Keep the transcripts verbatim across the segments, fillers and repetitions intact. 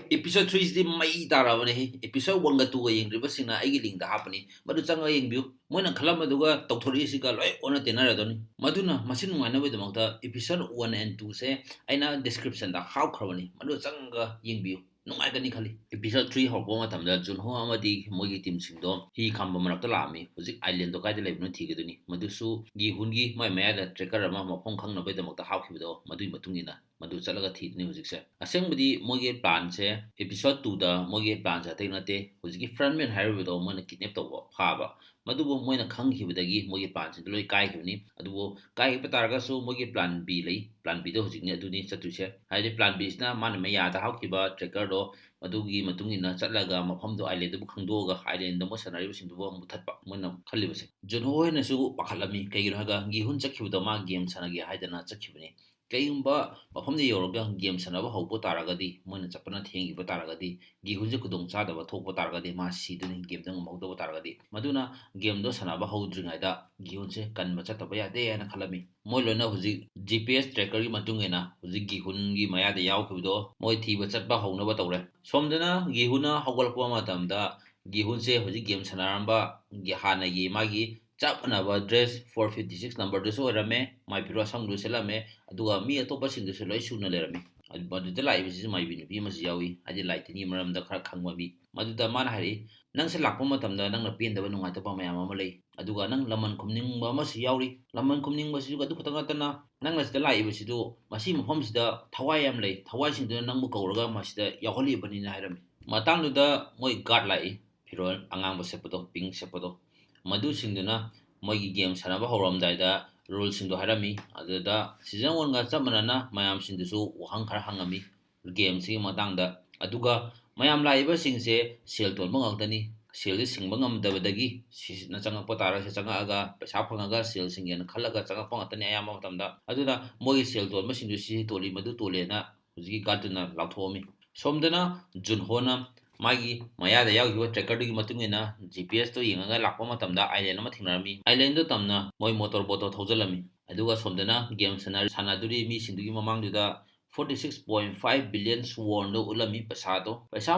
Episode threeꯁꯤꯗꯤ ꯃꯩ ꯇꯥꯔꯕꯅꯦ꯫ Episode oneꯒ twoꯒ ꯌꯦꯡꯗ꯭ꯔꯤꯕꯁꯤꯡꯅ ꯑꯩꯒꯤ linkꯇ ꯍꯥꯞꯄꯅꯤ, ꯃꯗꯨ ꯆꯪꯉꯒ ꯌꯦꯡꯕꯤꯌꯨ꯫ ꯃꯣꯏꯅ ꯈꯜꯂꯝꯕꯗꯨꯒ ꯇꯧꯊꯣꯔꯛꯏꯁꯤꯒ ꯂꯣꯏ ꯑꯣꯟꯅ ꯇꯩꯅꯔꯗꯧꯅꯤ꯫ ꯃꯗꯨꯅ ꯃꯁꯤ ꯅꯨꯡꯉꯥꯏꯅꯕꯒꯤꯗꯃꯛꯇ episode one and twoꯁꯦ ꯑꯩꯅ descriptionꯗ ꯍꯥꯞꯈ꯭ꯔꯕꯅꯤ, ꯃꯗꯨ ꯆꯪꯉꯒ ꯌꯦꯡꯕꯤꯌꯨ꯫ ꯅꯨꯡꯉꯥꯏꯒꯅꯤ ꯈꯜꯂꯤ꯫ Episode three ꯍꯧꯔꯛꯄ ꯃꯇꯝꯗ ꯖꯨꯟꯍꯣ ꯑꯃꯗꯤ ꯃꯣꯏꯒꯤ teamꯁꯤꯡꯗꯣ ꯍꯤ ꯈꯥꯝꯕ ꯃꯔꯛꯇ ꯂꯥꯛꯑꯝꯃꯤ꯫ ꯍꯧꯖꯤꯛ islandꯗꯣ ꯀꯥꯏꯗ ꯂꯩꯕꯅꯣ ꯊꯤꯒꯗꯣꯏꯅꯤ꯫ ꯃꯗꯨꯁꯨ ꯒꯤꯍꯨꯟꯒꯤ ꯃꯥꯏ ꯃꯌꯥꯗ tracker ꯑꯃ ꯃꯐꯝ ꯈꯪꯅꯕꯒꯤꯗꯃꯛꯇ ꯍꯥꯞꯈꯤꯕꯗꯣ, ꯃꯗꯨꯒꯤ ꯃꯇꯨꯡ ꯏꯟꯅ ꯃꯗꯨ ꯆꯠꯂꯒ ꯊꯤꯗꯣꯏꯅꯤ ꯍꯧꯖꯤꯛꯁꯦ꯫ ꯑꯁꯦꯡꯕꯗꯤ ꯃꯣꯏꯒꯤ planꯁꯦ, episode twoꯗ ꯃꯣꯏꯒꯤ planꯁꯦ ꯑꯇꯩ ꯅꯠꯇꯦ, ꯍꯧꯖꯤꯛꯀꯤ frontman ꯍꯥꯏꯔꯤꯕꯗꯣ ꯃꯣꯏꯅ kidnap ꯇꯧꯕ, ꯐꯥꯕ꯫ ꯃꯗꯨꯕꯨ ꯃꯣꯏꯅ ꯈꯪꯈꯤꯕꯗꯒꯤ ꯃꯣꯏꯒꯤ planꯁꯤꯡꯗꯣ ꯂꯣꯏ ꯀꯥꯏꯈꯤꯕꯅꯤ꯫ ꯑꯗꯨꯕꯨ ꯀꯥꯏꯈꯤꯕ ꯇꯥꯔꯒꯁꯨ ꯃꯣꯏꯒꯤ plan B ꯂꯩ꯫ Plan Bꯗꯣ ꯍꯧꯖꯤꯛꯅꯦ ꯑꯗꯨꯅꯤ ꯆꯠꯇꯣꯏꯁꯦ꯫ ꯍꯥꯏꯗꯤ plan Bꯁꯤꯅ ꯃꯥꯅ ꯃꯌꯥꯗ ꯍꯥꯞꯈꯤꯕ trackerꯗꯣ, ꯃꯗꯨꯒꯤ ꯃꯇꯨꯡ ꯏꯟꯅ ꯆꯠꯂꯒ ꯃꯐꯝꯗꯣ, islandꯗꯨꯕꯨ ꯈꯪꯗꯣꯛꯑꯒ islandꯗ ꯃꯣꯏ ꯁꯥꯟꯅꯔꯤꯕꯁꯤꯡꯗꯨꯕꯨ ꯃꯨꯊꯠꯄ, ꯃꯣꯏꯅ ꯈꯜꯂꯤꯕꯁꯦ꯫ ꯖꯨꯟꯍꯣ ꯍꯣꯏꯅꯁꯨ ꯄꯥꯈꯠꯂꯝꯃꯤ, ꯀꯩꯒꯤꯅꯣ ꯍꯥꯏꯔꯒ ꯒꯤꯍꯨꯟ ꯆꯠꯈꯤꯕꯗꯣ ꯃꯥ game ꯁꯥꯟꯅꯒꯦ ꯍꯥꯏꯗꯅ ꯆꯠꯈꯤꯕꯅꯤ꯫ ꯀꯩꯒꯨꯝꯕ ꯃꯐꯝꯗ ꯌꯧꯔꯒ game ꯁꯥꯟꯅꯕ ꯍꯧꯕ ꯇꯥꯔꯒꯗꯤ, ꯃꯣꯏꯅ ꯆꯠꯄꯅ ꯊꯦꯡꯈꯤꯕ ꯇꯥꯔꯒꯗꯤ, ꯒꯤꯍꯨꯟꯁꯦ ꯈꯨꯗꯣꯡ ꯆꯥꯗꯕ ꯊꯣꯛꯄ ꯇꯥꯔꯒꯗꯤ, ꯃꯥ ꯁꯤꯗꯣꯏꯅꯤ gameꯗ ꯉꯝꯍꯧꯗꯕ ꯇꯥꯔꯒꯗꯤ꯫ ꯃꯗꯨꯅ gameꯗꯣ ꯁꯥꯟꯅꯕ ꯍꯧꯗ꯭ꯔꯤꯉꯩꯗ ꯒꯤꯍꯨꯟꯁꯦ ꯀꯟꯕ ꯆꯠꯇꯕ ꯌꯥꯗꯦ ꯍꯥꯏꯅ ꯈꯜꯂꯝꯃꯤ꯫ ꯃꯣꯏ ꯂꯣꯏꯅ ꯍꯧꯖꯤꯛ GPS trackerꯒꯤ ꯃꯇꯨꯡ ꯏꯟꯅ ꯍꯧꯖꯤꯛ ꯒꯤꯍꯨꯟꯒꯤ ꯃꯌꯥꯗ ꯌꯥꯎꯈꯤꯕꯗꯣ ꯃꯣꯏ ꯊꯤꯕ ꯆꯠꯄ ꯍꯧꯅꯕ ꯇꯧꯔꯦ꯫ ꯁꯣꯝꯗꯅ ꯒꯤꯍꯨꯟꯅ ꯍꯧꯒꯠꯂꯛꯄ ꯃꯇꯝꯗ ꯒꯤꯍꯨꯟꯁꯦ ꯍꯧꯖꯤꯛ game ꯁꯥꯟꯅꯔꯝꯕ ꯒꯤ ꯍꯥꯟꯅꯒꯤ ꯃꯥꯒꯤ ꯆꯞ ꯃꯥꯟꯅꯕ dress four fifty six numberꯗꯨꯁꯨ ꯑꯣꯏꯔꯝꯃꯦ, ꯃꯥꯏ ꯐꯤꯔꯣꯜ ꯑꯁꯪꯕꯗꯨ ꯁꯦꯠꯂꯝꯃꯦ, ꯑꯗꯨꯒ ꯃꯤ ꯑꯇꯣꯞꯄꯁꯤꯡꯗꯨꯁꯨ ꯂꯣꯏ ꯁꯨꯅ ꯂꯩꯔꯝꯃꯤ꯫ ꯑꯗꯨ, ꯃꯗꯨꯗ ꯂꯥꯛꯏꯕꯁꯤꯁꯨ ꯃꯥꯏꯕꯤ ꯅꯨꯄꯤ ꯑꯃꯁꯨ ꯌꯥꯎꯏ, ꯍꯥꯏꯗꯤ ꯂꯥꯏ ꯇꯤꯟꯒꯤ ꯃꯔꯝꯗ ꯈꯔ ꯈꯪꯕ ꯃꯤ꯫ ꯃꯗꯨꯗ ꯃꯥꯅ ꯍꯥꯏꯔꯛꯏ, "ꯅꯪꯁꯦ ꯂꯥꯛꯄ ꯃꯇꯝꯗ ꯅꯪꯅ ꯄꯦꯟꯗꯕ ꯅꯨꯡꯉꯥꯏꯇꯕ ꯃꯌꯥꯝ ꯑꯃ ꯂꯩ, ꯑꯗꯨꯒ ꯅꯪ ꯂꯃꯟ ꯈꯨꯝꯅꯤꯡꯕ ꯑꯃꯁꯨ ꯌꯥꯎꯔꯤ꯫ ꯂꯃꯟ ꯈꯨꯝꯅꯤꯡꯕꯁꯤꯁꯨ ꯑꯗꯨ ꯈꯛꯇ ꯅꯠꯇꯅ ꯅꯪꯅ ꯁꯤꯗ ꯂꯥꯛꯏꯕꯁꯤꯗꯨ ꯃꯁꯤ ꯃꯐꯝꯁꯤꯗ ꯊꯋꯥꯏ ꯌꯥꯝ ꯂꯩ, ꯊꯋꯥꯏꯁꯤꯡꯗꯨꯅ ꯅꯪꯕꯨ ꯀꯧꯔꯒ ꯃꯁꯤꯗ ꯌꯥꯎꯍꯜꯂꯤꯕꯅꯤꯅ" ꯍꯥꯏꯔꯝꯃꯤ꯫ ꯃꯇꯥꯡꯗꯨꯗ ꯃꯣꯏ guard ꯂꯥꯛꯏ, ꯐꯤꯔꯣꯜ ꯑꯉꯥꯡꯕ ꯁꯦꯠꯄꯗꯣ, pink ꯁꯦꯠꯄꯗꯣ, ꯃꯗꯨꯁꯤꯡꯗꯨꯅ ꯃꯣꯏꯒꯤ game ꯁꯥꯟꯅꯕ ꯍꯧꯔꯝꯗꯥꯏꯗ ruleꯁꯤꯡꯗꯣ ꯍꯥꯏꯔꯝꯃꯤ꯫ ꯑꯗꯨꯗ season oneꯒ ꯆꯞ ꯃꯥꯟꯅꯅ ꯃꯌꯥꯝꯁꯤꯡꯗꯨꯁꯨ ꯋꯥꯍꯪ ꯈꯔ ꯍꯪꯉꯝꯃꯤ gameꯁꯤꯒꯤ ꯃꯇꯥꯡꯗ꯫ ꯑꯗꯨꯒ ꯃꯌꯥꯝ ꯂꯥꯛꯏꯕꯁꯤꯡꯁꯦ ꯁꯦꯜ ꯇꯣꯟꯕ ꯉꯥꯛꯇꯅꯤ, ꯁꯦꯜꯁꯦ ꯁꯤꯡꯕ ꯉꯝꯗꯕꯗꯒꯤ ꯁꯤꯅ ꯆꯪꯉꯛꯄ ꯇꯥꯔꯒꯁꯨ ꯆꯪꯉꯛꯑꯒ ꯄꯩꯁꯥ ꯐꯪꯉꯒ ꯁꯦꯜ ꯁꯤꯡꯒꯦꯅ ꯈꯜꯂꯒ ꯆꯪꯉꯛꯄ ꯉꯥꯛꯇꯅꯤ ꯑꯌꯥꯝꯕ ꯃꯇꯝꯗ꯫ ꯑꯗꯨꯅ ꯃꯣꯏꯒꯤ ꯁꯦꯜ ꯇꯣꯟꯕꯁꯤꯡꯗꯨ ꯁꯤ ꯇꯣꯜꯂꯤ, ꯃꯗꯨ ꯇꯣꯜꯂꯦꯅ ꯍꯧꯖꯤꯛꯀꯤ guardꯗꯨꯅ ꯂꯥꯎꯊꯣꯛꯑꯝꯃꯤ꯫ ꯁꯣꯝꯗꯅ ꯖꯨꯟꯍꯣꯅ ꯃꯥꯒꯤ ꯃꯌꯥꯗ ꯌꯥꯎꯈꯤꯕ trackerꯗꯨꯒꯤ ꯃꯇꯨꯡ ꯏꯟꯅ GPSꯇꯣ ꯌꯦꯡꯉꯒ ꯂꯥꯛꯄ ꯃꯇꯝꯗ island ꯑꯃ ꯊꯦꯡꯅꯔꯝꯃꯤ꯫ Islandꯗꯨ ꯇꯝꯅ ꯃꯣꯏ motor boatꯇꯣ ꯊꯧꯖꯤꯜꯂꯝꯃꯤ꯫ ꯑꯗꯨꯒ ꯁꯣꯝꯗꯅ game ꯁꯥꯟꯅ-, ꯁꯥꯟꯅꯗꯣꯔꯤ ꯃꯤꯁꯤꯡꯗꯨꯒꯤ ꯃꯃꯥꯡꯗꯨꯗ forty six point five billion won ꯗꯣ ꯎꯠꯂꯝꯃꯤ ꯄꯩꯁꯥꯗꯣ꯫ ꯄꯩꯁꯥ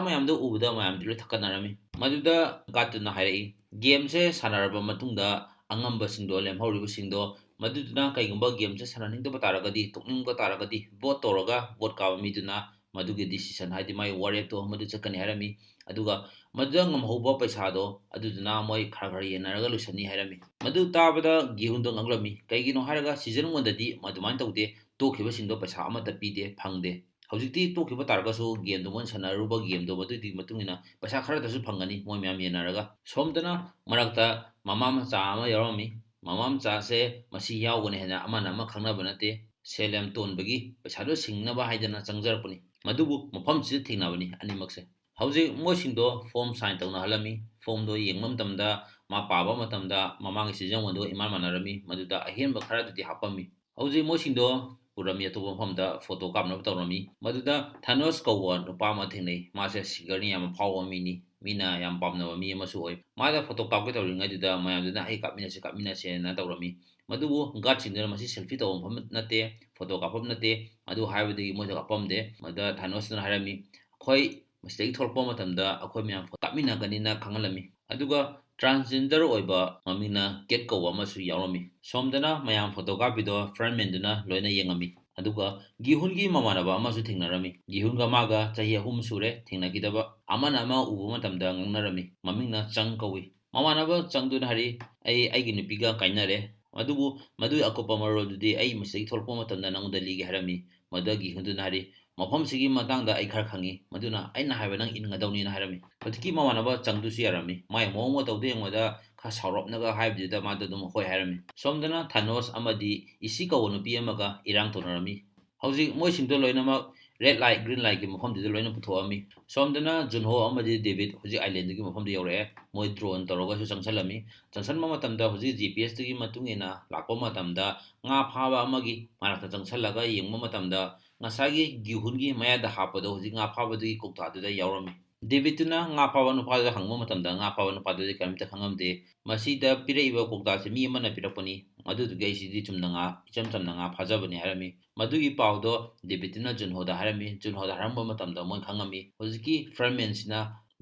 ꯃꯌꯥꯝꯗꯣ ꯎꯕꯗ ꯃꯌꯥꯝꯗꯤ ꯂꯣꯏ ꯊꯛꯀꯠꯅꯔꯝꯃꯤ꯫ ꯃꯗꯨꯗ guard ꯇꯨꯅ ꯍꯥꯏꯔꯛꯏ, game ꯁꯦ ꯁꯥꯟꯅꯔꯕ ꯃꯇꯨꯡꯗ ꯑꯉꯝꯕꯁꯤꯡꯗꯣ, ꯂꯦꯝꯍꯧꯔꯤꯕꯁꯤꯡꯗꯣ, ꯃꯗꯨꯗꯨꯅ ꯀꯩꯒꯨꯝꯕ game ꯁꯦ ꯁꯥꯟꯅꯅꯤꯡꯗꯕ ꯇꯥꯔꯒꯗꯤ, ꯇꯣꯛꯅꯤꯡꯕ ꯇꯥꯔꯒꯗꯤ, vote ꯇꯧꯔꯒ vote ꯀꯥꯕ ꯃꯤꯗꯨꯅ ꯃꯗꯨꯒꯤ decision, ꯍꯥꯏꯗꯤ ꯃꯥꯒꯤ ꯋꯥꯔꯦꯞꯇꯣ ꯃꯗꯨ ꯆꯠꯀꯅꯤ ꯍꯥꯏꯔꯝꯃꯤ꯫ ꯑꯗꯨꯒ ꯃꯗꯨꯗ ꯉꯝꯍꯧꯕ ꯄꯩꯁꯥꯗꯣ ꯑꯗꯨꯗꯨꯅ ꯃꯣꯏ ꯈꯔ ꯈꯔ ꯌꯦꯟꯅꯔꯒ ꯂꯣꯏꯁꯟꯅꯤ ꯍꯥꯏꯔꯝꯃꯤ꯫ ꯃꯗꯨ ꯇꯥꯕꯗ ꯒꯤꯍꯨꯟꯗꯣ ꯉꯛꯂꯝꯃꯤ꯫ ꯀꯩꯒꯤꯅꯣ ꯍꯥꯏꯔꯒ season one ꯗꯗꯤ ꯑꯗꯨꯃꯥꯏꯅ ꯇꯧꯗꯦ, ꯇꯣꯛꯈꯤꯕꯁꯤꯡꯗꯣ ꯄꯩꯁꯥ ꯑꯃꯠꯇ ꯄꯤꯗꯦ, ꯐꯪꯗꯦ꯫ ꯍꯧꯖꯤꯛꯇꯤ ꯇꯣꯛꯈꯤꯕ ꯇꯥꯔꯒꯁꯨ game ꯗꯣ ꯃꯣꯏꯅ ꯁꯥꯟꯅꯔꯨꯕ game ꯗꯣ ꯃꯗꯨꯒꯤ ꯃꯇꯨꯡ ꯏꯟꯅ ꯄꯩꯁꯥ ꯈꯔꯗꯁꯨ ꯐꯪꯒꯅꯤ ꯃꯣꯏ ꯃꯌꯥꯝ ꯌꯦꯟꯅꯔꯒ꯫ ꯁꯣꯝꯗꯅ ꯃꯔꯛꯇ ꯃꯃꯥ ꯃꯆꯥ ꯑꯃ ꯌꯥꯎꯔꯝꯃꯤ꯫ ꯃꯃꯥ ꯃꯆꯥꯁꯦ ꯃꯁꯤ ꯌꯥꯎꯒꯅꯤ ꯍꯥꯏꯅ ꯑꯃꯅ ꯑꯃ ꯈꯪꯅꯕ ꯅꯠꯇꯦ꯫ ꯁꯦꯜ ꯌꯥꯝ ꯇꯣꯟꯕꯒꯤ ꯄꯩꯁꯥꯗꯣ ꯁꯤꯡꯅꯕ ꯍꯥꯏꯗꯅ ꯆꯪꯖꯔꯛꯄꯅꯤ꯫ ꯃꯗꯨꯕꯨ ꯃꯐꯝꯁꯤꯗ ꯊꯦꯡꯅꯕꯅꯤ ꯑꯅꯤꯃꯛꯁꯦ꯫ ꯍꯧꯖꯤꯛ ꯃꯣꯏꯁꯤꯡꯗꯣ form sign ꯇꯧꯅꯍꯜꯂꯝꯃꯤ꯫ Form ꯗꯣ ꯌꯦꯡꯕ ꯃꯇꯝꯗ, ꯃꯥ ꯄꯥꯕ ꯃꯇꯝꯗ ꯃꯃꯥꯡꯒꯤ season one ꯗꯨꯒ ꯏꯃꯥꯟ ꯃꯥꯟꯅꯔꯝꯃꯤ꯫ ꯃꯗꯨꯗ ꯑꯍꯦꯟꯕ ꯈꯔꯗꯨꯗꯤ ꯍꯥꯞꯄꯝꯃꯤ꯫ ꯍꯧꯖꯤꯛ ꯃꯣꯏꯁꯤꯡꯗꯣ ꯄꯨꯔꯝꯃꯤ ꯑꯇꯣꯞꯄ ꯃꯐꯝꯗ photo ꯀꯥꯞꯅꯕ ꯇꯧꯔꯝꯃꯤ꯫ ꯃꯗꯨꯗ ꯊꯥꯅꯣꯁ ꯀꯧꯕ ꯅꯨꯄꯥ ꯑꯃ ꯊꯦꯡꯅꯩ꯫ ꯃꯥꯁꯦ singer ꯅꯤ, ꯌꯥꯝ ꯑꯐꯥꯎꯕ ꯃꯤꯅꯤ, ꯃꯤꯅ ꯌꯥꯝ ꯄꯥꯝꯅꯕ ꯃꯤ ꯑꯃꯁꯨ ꯑꯣꯏ꯫ ꯃꯥꯗ photo ꯀꯥꯞꯀꯦ ꯇꯧꯔꯤꯉꯩꯗꯨꯗ ꯃꯌꯥꯝꯗꯨꯅ "ꯑꯩ ꯀꯥꯞꯃꯤꯟꯅꯁꯦ, ꯀꯥꯞꯃꯤꯟꯅꯁꯦꯅ" ꯇꯧꯔꯝꯃꯤ꯫ ꯃꯗꯨꯕꯨ guard ꯁꯤꯡꯗꯨꯅ "ꯃꯁꯤ selfie ꯇꯧꯕ ꯃꯐꯝ ꯅꯠꯇꯦ, photo ꯀꯥꯞꯐꯝ ꯅꯠꯇꯦ", ꯑꯗꯨ ꯍꯥꯏꯕꯗꯒꯤ ꯃꯣꯏꯗ ꯀꯥꯞꯄꯝꯗꯦ꯫ ꯃꯗꯨꯗ ꯊꯥꯅꯣꯁꯇꯨꯅ ꯍꯥꯏꯔꯝꯃꯤ, "ꯑꯩꯈꯣꯏ ꯃꯁꯤꯗꯒꯤ ꯊꯣꯛꯂꯛꯄ ꯃꯇꯝꯗ ꯑꯩꯈꯣꯏ ꯃꯌꯥꯝ ꯀꯥꯞꯃꯤꯟꯅꯒꯅꯤꯅ" ꯈꯪꯍꯜꯂꯝꯃꯤ꯫ ꯑꯗꯨꯒ transgender ꯑꯣꯏꯕ ꯃꯃꯤꯡꯅ ꯀꯦꯠ ꯀꯧꯕ ꯑꯃꯁꯨ ꯌꯥꯎꯔꯝꯃꯤ꯫ ꯁꯣꯝꯗꯅ ꯃꯌꯥꯝ photo ꯀꯥꯞꯄꯤꯗꯣ frontman ꯗꯨꯅ ꯂꯣꯏꯅ ꯌꯦꯡꯉꯝꯃꯤ꯫ ꯑꯗꯨꯒ ꯒꯤꯍꯨꯟꯒꯤ ꯃꯃꯥꯟꯅꯕ ꯑꯃꯁꯨ ꯊꯦꯡꯅꯔꯝꯃꯤ꯫ ꯒꯤꯍꯨꯟꯒ ꯃꯥꯒ ꯆꯍꯤ ꯑꯍꯨꯝ ꯁꯨꯔꯦ ꯊꯦꯡꯅꯈꯤꯗꯕ꯫ ꯑꯃꯅ ꯑꯃ ꯎꯕ ꯃꯇꯝꯗ ꯉꯛꯅꯔꯝꯃꯤ꯫ ꯃꯃꯤꯡꯅ ꯆꯪ ꯀꯧꯏ꯫ ꯃꯃꯥꯟꯅꯕ ꯆꯪꯗꯨꯅ ꯍꯥꯏꯔꯤ, "ꯑꯩ ꯑꯩꯒꯤ ꯅꯨꯄꯤꯒ ꯀꯥꯏꯅꯔꯦ, ꯑꯗꯨꯕꯨ ꯃꯗꯨꯒꯤ ꯑꯀꯨꯞꯄ ꯃꯔꯣꯜꯗꯨꯗꯤ ꯑꯩ ꯃꯁꯤꯗꯒꯤ ꯊꯣꯛꯂꯛꯄ ꯃꯇꯝꯗ ꯅꯉꯣꯟꯗ ꯂꯤꯒꯦ" ꯍꯥꯏꯔꯝꯃꯤ꯫ ꯃꯗꯨꯗ ꯒꯤꯍꯨꯟꯗꯨꯅ ꯍꯥꯏꯔꯤ, "ꯃꯐꯝꯁꯤꯒꯤ ꯃꯇꯥꯡꯗ ꯑꯩ ꯈꯔ ꯈꯪꯉꯤ, ꯃꯗꯨꯅ ꯑꯩꯅ ꯍꯥꯏꯕ ꯅꯪ ꯏꯟꯒꯗꯧꯅꯤꯅ" ꯍꯥꯏꯔꯝꯃꯤ꯫ ꯍꯧꯖꯤꯛꯀꯤ ꯃꯃꯥꯟꯅꯕ ꯆꯪꯗꯨꯁꯨ ꯌꯥꯔꯝꯃꯤ꯫ ꯃꯥꯏ ꯃꯑꯣꯡ ꯃꯇꯧꯗ ꯌꯦꯡꯕꯗ ꯈꯔ ꯁꯥꯎꯔꯞꯅꯒ ꯍꯥꯏꯕꯗꯨꯗ ꯃꯥꯗꯣ ꯑꯗꯨꯝ ꯍꯣꯏ ꯍꯥꯏꯔꯝꯃꯤ꯫ ꯁꯣꯝꯗꯅ ꯊꯥꯅꯣꯁ ꯑꯃꯗꯤ ꯏꯁꯤ ꯀꯧꯕ ꯅꯨꯄꯤ ꯑꯃꯒ ꯏꯔꯥꯡ ꯇꯧꯅꯔꯝꯃꯤ꯫ ꯍꯧꯖꯤꯛ ꯃꯣꯏꯁꯤꯡꯗꯣ ꯂꯣꯏꯅꯃꯛ red light, green light ꯀꯤ ꯃꯐꯝꯗꯨꯗ ꯂꯣꯏꯅ ꯄꯨꯊꯣꯛꯑꯝꯃꯤ꯫ ꯁꯣꯝꯗꯅ ꯖꯨꯟꯍꯣ ꯑꯃꯗꯤ ꯗꯦꯕꯤꯠ ꯍꯧꯖꯤꯛ island ꯗꯨꯒꯤ ꯃꯐꯝꯗ ꯌꯧꯔꯛꯑꯦ꯫ ꯃꯣꯏ drone ꯇꯧꯔꯒꯁꯨ ꯆꯪꯁꯜꯂꯝꯃꯤ꯫ ꯆꯪꯁꯟꯕ ꯃꯇꯝꯗ ꯍꯧꯖꯤꯛ G P S ꯇꯨꯒꯤ ꯃꯇꯨꯡ ꯏꯟꯅ ꯂꯥꯛꯄ ꯃꯇꯝꯗ ꯉꯥ ꯐꯥꯕ ꯑꯃꯒꯤ ꯃꯅꯥꯛꯇ ꯆꯪꯁꯜꯂꯒ ꯌꯦꯡꯕ ꯃꯇꯝꯗ ꯉꯁꯥꯏꯒꯤ ꯒꯤꯍꯨꯟꯒꯤ ꯃꯌꯥꯗ ꯍꯥꯞꯄꯗꯣ ꯍꯧꯖꯤꯛ ꯉꯥ ꯐꯥꯕꯗꯨꯒꯤ ꯀꯧꯇꯥꯗꯨꯗ ꯌꯥꯎꯔꯝꯃꯤ꯫ ꯗꯦꯕꯤꯠꯇꯨꯅ ꯉꯥ ꯐꯥꯕ ꯅꯨꯄꯥꯗꯨꯗ ꯍꯪꯕ ꯃꯇꯝꯗ ꯉꯥ ꯐꯥꯕ ꯅꯨꯄꯥꯗꯨꯗꯤ ꯀꯔꯤꯝꯇ ꯈꯪꯉꯝꯗꯦ꯫ "ꯃꯁꯤꯗ ꯄꯤꯔꯛꯏꯕ ꯀꯧꯇꯥꯁꯦ ꯃꯤ ꯑꯃꯅ ꯄꯤꯔꯛꯄꯅꯤ, ꯃꯗꯨꯗꯨꯒꯤ ꯑꯩꯁꯤꯗꯤ ꯆꯨꯝꯅ ꯉꯥ, ꯏꯆꯝ ꯆꯝꯅ ꯉꯥ ꯐꯥꯖꯕꯅꯤ ꯍꯥꯏꯔꯝꯃꯤ꯫ ꯃꯗꯨꯒꯤ ꯄꯥꯎꯗꯣ ꯗꯦꯕꯤꯠꯇꯨꯅ ꯖꯨꯟꯍꯣꯗ ꯍꯥꯏꯔꯝꯃꯤ꯫ ꯖꯨꯟꯍꯣꯗ ꯍꯥꯏꯔꯝꯕ ꯃꯇꯝꯗ ꯃꯣꯏ ꯈꯪꯉꯝꯃꯤ, ꯍꯧꯖꯤꯛꯀꯤ ꯐ꯭ꯔꯟꯃꯦꯟꯁꯤꯅ